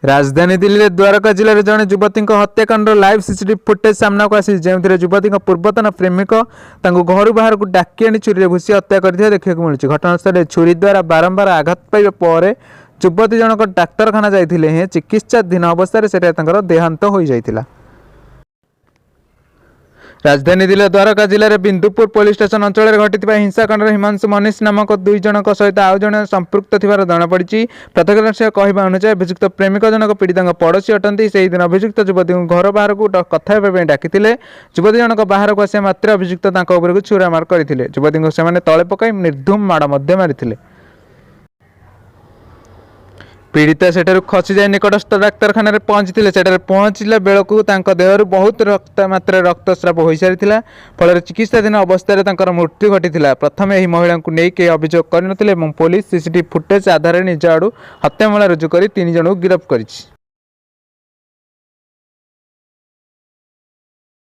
ରାଜଧାନୀ ଦିଲ୍ଲୀରେ ଦ୍ୱାରକା ଜିଲ୍ଲାରେ ଜଣେ ଯୁବତୀଙ୍କ ହତ୍ୟାକାଣ୍ଡର ଲାଇଭ୍ ସିସିଟିଭି ଫୁଟେଜ୍ ସାମ୍ନାକୁ ଆସିଛି, ଯେଉଁଥିରେ ଯୁବତୀଙ୍କ ପୂର୍ବତନ ପ୍ରେମିକ ତାଙ୍କୁ ଘରୁ ବାହାରକୁ ଡାକି ଆଣି ଛୁରୀରେ ଭୁସି ହତ୍ୟା କରିଥିବା ଦେଖିବାକୁ ମିଳୁଛି। ଘଟଣାସ୍ଥଳରେ ଛୁରୀ ଦ୍ୱାରା ବାରମ୍ବାର ଆଘାତ ପାଇବା ପରେ ଯୁବତୀ ଜଣକ ଡାକ୍ତରଖାନା ଯାଇଥିଲେ ହେଁ ଚିକିତ୍ସାଧୀନ ଅବସ୍ଥାରେ ସେଠାରେ ତାଙ୍କର ଦେହାନ୍ତ ହୋଇଯାଇଥିଲା। ରାଜଧାନୀ ଦିଲ୍ଲୀର ଦ୍ୱାରକା ଜିଲ୍ଲାରେ ବିନ୍ଦୁପୁର ପୋଲିସ ଷ୍ଟେସନ ଅଞ୍ଚଳରେ ଘଟିଥିବା ହିଂସାକାଣ୍ଡରେ ହିମାଂଶୁ ମନୀଷ ନାମକ ଦୁଇ ଜଣଙ୍କ ସହିତ ଆଉ ଜଣେ ସମ୍ପୃକ୍ତ ଥିବାର ଜଣାପଡ଼ିଛି। ପ୍ରତ୍ୟକ୍ଷଦର୍ଶୀଙ୍କ କହିବା ଅନୁଯାୟୀ, ଅଭିଯୁକ୍ତ ପ୍ରେମିକ ଜଣକ ପୀଡ଼ିତାଙ୍କ ପଡ଼ୋଶୀ ଅଟନ୍ତି। ସେହିଦିନ ଅଭିଯୁକ୍ତ ଯୁବତୀଙ୍କୁ ଘର ବାହାରକୁ କଥା ହେବା ପାଇଁ ଡାକିଥିଲେ। ଯୁବତୀ ଜଣକ ବାହାରକୁ ଆସିବା ମାତ୍ରେ ଅଭିଯୁକ୍ତ ତାଙ୍କ ଉପରକୁ ଛୁରାମାଡ଼ କରିଥିଲେ। ଯୁବତୀଙ୍କୁ ସେମାନେ ତଳେ ପକାଇ ନିର୍ଦ୍ଧୁମ ମାଡ଼ ମଧ୍ୟ ମାରିଥିଲେ। ପୀଡ଼ିତା ସେଠାରୁ ଖସିଯାଇ ନିକଟସ୍ଥ ଡାକ୍ତରଖାନାରେ ପହଞ୍ଚିଥିଲେ। ସେଠାରେ ପହଞ୍ଚିଲା ବେଳକୁ ତାଙ୍କ ଦେହରୁ ବହୁତ ମାତ୍ରାରେ ରକ୍ତସ୍ରାବ ହୋଇସାରିଥିଲା। ଫଳରେ ଚିକିତ୍ସାଧୀନ ଅବସ୍ଥାରେ ତାଙ୍କର ମୃତ୍ୟୁ ଘଟିଥିଲା। ପ୍ରଥମେ ଏହି ମହିଳାଙ୍କୁ ନେଇ କେହି ଅଭିଯୋଗ କରିନଥିଲେ ଏବଂ ପୋଲିସ ସିସିଟିଭି ଫୁଟେଜ୍ ଆଧାରରେ ନିଜ ଆଡ଼ୁ ହତ୍ୟା ମାମଲା ରୁଜୁ କରି ତିନି ଜଣଙ୍କୁ ଗିରଫ କରିଛି।